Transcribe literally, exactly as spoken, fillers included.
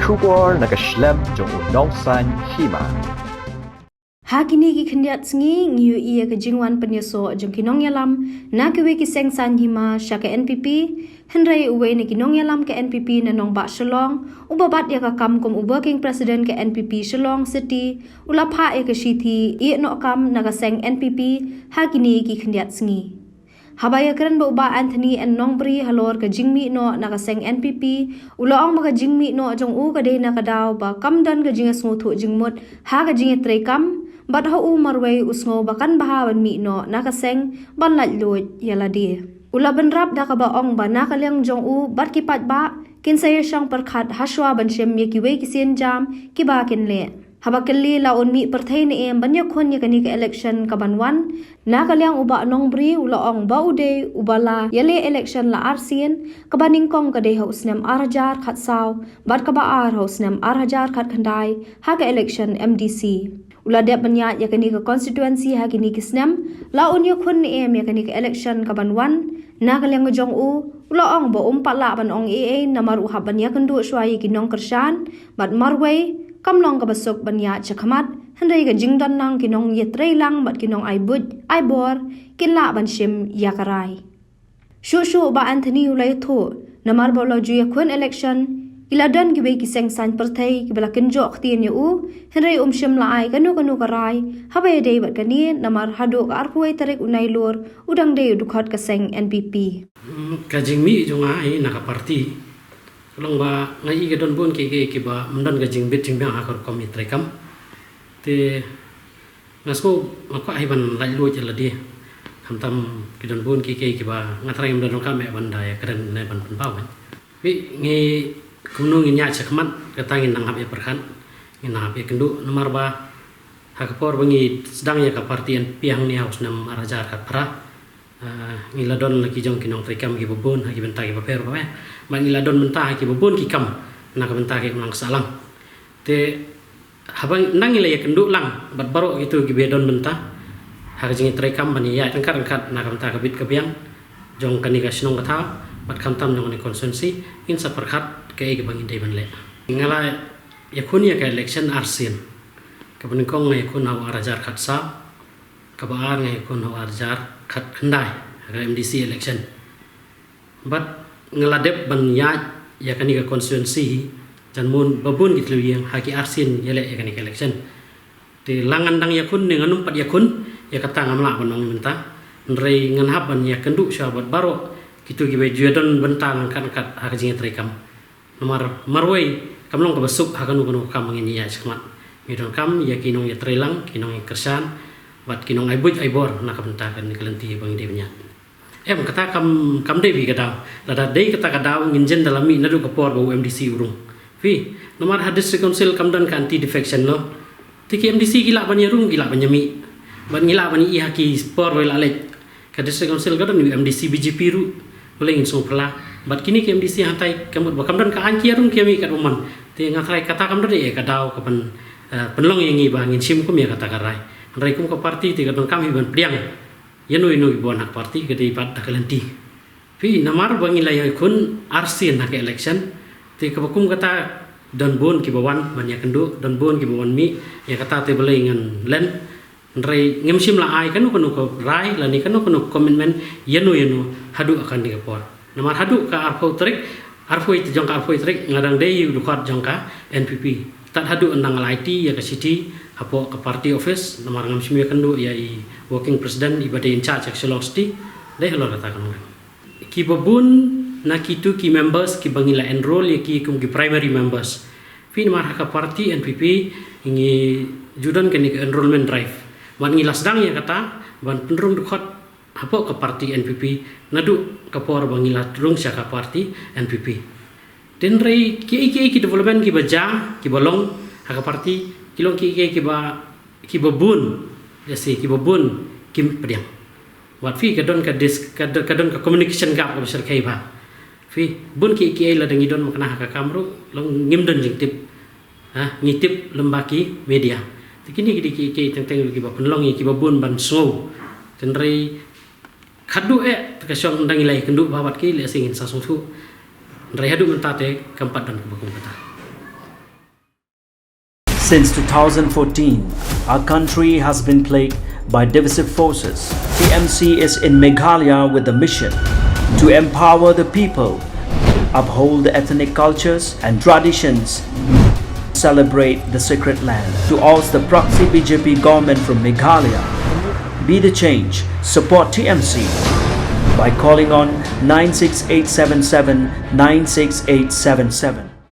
Khubor na ka shlem jong u nongsan hima. Ha kine ki khyndiat sngi ngi ïohi ïa ka jingwan pynïasoh jong ki nongïalam na kiwei ki seng saiñ hima sha ka N P P. Hynrei uwei na ki nongïalam ka N P P na nongbah Shillong, uba bat ïa ka kam kum u working president ka N P P Shillong City, u la phah ïa ka shithi ïeh noh kam na ka seng N P P ha kine ki khyndiat sngi. Haba ïakren bad u Bah Anthony N Nongbri halor ka jingmih noh na ka seng N P P, u la ong ba ka jingmih noh jong u ka dei na ka daw ba kam don ka jingïasngewthuh jingmut ha ka jingïatreikam, bad ha u marwei u sngew ba kan bha ban mih noh na ka seng ban laitluid ïa lade. U la bynrap da kaba ong ba na ka liang jong u bad ki paidbah kin sa ïashong pyrkhat hashwa ban shim ïa kiwei ki sienjam kiba kin leh. Haba kylli la un mih pyrthei ne em ban ïakhun ïa kane ka election kaban wan, na ka liang u Bah Nongbri u la ong ba u dei uba la ïaleh election la arsien, kaba nyngkong ka dei ha u snem ar hajar khatsaw, bad kaba ar ha u snem ar hajar khatkhyndai ha ka election M D C. U la dep ban ïaid ïa kane ka constituency ha kine ki snem, la un ïakhun ne em ïa kane ka election kaban wan, na ka liang jong u, u la ong ba um pat lah ban ong ei ei namar u hap ban ïakynduh shuwa ïa ki nongkyrshan, bad marwei kam long kaba suk ban ïaid shakhmat, hynrei ka jingdon lang ki nongïatreilang bad ki nongai buit ai bor kin lah ban shim ïa ka rai. Shuh shuh u Bah Anthony u la ïathuh, namar ba u la ju ïakhun election, ki la don kiwei ki seng saiñ pyrthei kiba la kynjoh ktien ïa u, hynrei um shym la ai kano kano ka rai haba ïadei bad kane, namar haduh ka arphew tarik u Nailur u dang dei u dkhot ka seng N P P. Hmm, ka jingmih jong nga hi na ka party ka long ba nga i ka don bun kiei kiei kiba ym don ka jingbit jingbiang ha ka rukom ïatreikam. Te nga sngew nga kwah hi ban laitluid ïa lade. Khamtam ki don bun kiei kiei kiba nga trai ngam da donkam eh ban da ïakren ne ban pynpaw, eh. Phi, ngi kumno ngin ïaid shakhmat, kata ngin nang hap ïapyrkhat, ngin nang hap ïakynduh, namar ba ha ka por ba ngi sdang ïa ka party N P P hangne ha u snem ar hajar khatphra, ah, ngi la don la ki jong ki nongtreikam kiba bun ha ki bynta kiba pher bapher. Bad ngi la don bynta ha kiba bun ki kam na ka bynta ka imlang ka sahlang. Te haba nang ngi la ïakynduh lang bad baroh kito kiba don bynta ha ka jingïatreikam ban ïaid ryngkat ryngkat na ka bynta ka bit ka biang jong kane ka shnong ka thaw bad khamtam jong kane ka constituency, ngin sa pyrkhat kaei kaba ngin dei ban leh. Nga la ïakhun ïa ka election arsien. Kaba nyngkong nga ïakhun ha u ar hajar khatsaw, kaba ar nga ïakhun ha u ar hajar khatkhyndai ha ka M D C election. Bad nga la dep ban ïaid ïa kane ka constituency hi, jan mon ba bun ki thliew ïing ha ki arsien ïaleh ïa kane ka election. Te la ngan dang ïakhun ne ngan ym pat ïakhun, ïa kata ngam lah ban ong mynta. Hynrei ngan hap ban ïakynduh shuwa bad baroh kito kiba ju ïadon bynta ryngkat ryngkat ha ka jingïatreikam. Namar marwei kam long kaba suk ha kano kano ka kam ba ngin ïaid shakhmat. Ngi donkam ïa ki nongïatreilang, ki nongkyrshan bad ki nongai buit ai bor na ka bynta kane ka lynti ba ngi dei ban ïaid. Em, kata kam, kam dei beit ka daw. Lada dei kata ka daw ngin jan da la mih naduh ka por ba u M D C u rung. Phi, namar ha District Council kam don ka anti defection law. Te ki M D C ki lah ban ïarung, ki lah ban ïamih. Bad ngi lah ban ïohi ha ki por ba la leit. Ka District Council ka don u M D C B J P ruh. Balei ngin sngewphylla. Bad kine ki M D C hangtai ka mut ba kam don ka aiñ, ki ïarung ki ïamih katba mon. Te nga tharai kata kam don eh ka daw kaban, eh, pynlong ïa ngi ba ngin shim kum ïa kata ka rai. Hynrei kum ka party te ka donkam hi ban pdiang ïa no ïa no kiba wan ha ka party, ka dei pat da ka lynti. Phi, namar ba ngi la ïakhun arsien ha ka election, te kaba kum kata don bun kiba wan ban ïakynduh, don bun kiba wan mih, ïa kata te balei ngan len. Hynrei ngim shym la ai kano kano ka rai lane kano kano ka commitment ïa no ïa no haduh kane ka por. Namar haduh ka arphew tarik, arphew jong ka arphew tarik nga dang dei u dkhot jong ka N P P. Tad haduh nang la aiti ïa ka shithi hapoh ka party office, namar ngam shym ïakynduh ïa i working president iba dei in charge ka Shillong City. Dei halor kata ka nongrep. Kiba bun na kito ki members kiba ngi la enroll ïa ki kum ki primary members. Phi, namar ha ka party N P P ngi ju don kane ka enrollment drive. Bad ngi la sdang ïa kata ban pynrung dkhot hapoh ka party N P P naduh ka por ba ngi la rung sha ka party N P P. Hynrei kiei kiei ki development kiba jia, kiba long ha ka party, ki long kiei kiei kiba, kiba bun, ïa si, kiba bun kim pdiang. Wat phi, ka don ka dis-, ka don, ka don ka communication gap kaba shyrkhei bha. Phi, bun kiei kiei lada ngi don makna ha ka kam ruh long ngim don jingtip. Ha, ngi tip lem bad ki media. Te kine ki dei kiei kiei teng teng kiba pynlong ïa kiba bun ban sngew. Hynrei khatduh eh te ka shong ynda ngi la ïakynduh bha bad ki, lehse ngin sa sngewthuh. Hynrei haduh mynta te kam pat don kaba kum kata. Since two thousand fourteen, our country has been plagued by divisive forces. T M C is in Meghalaya with the mission to empower the people, uphold the ethnic cultures and traditions, celebrate the sacred land. To oust the proxy B J P government from Meghalaya, be the change, support T M C by calling on nine six eight seven seven nine six eight seven seven.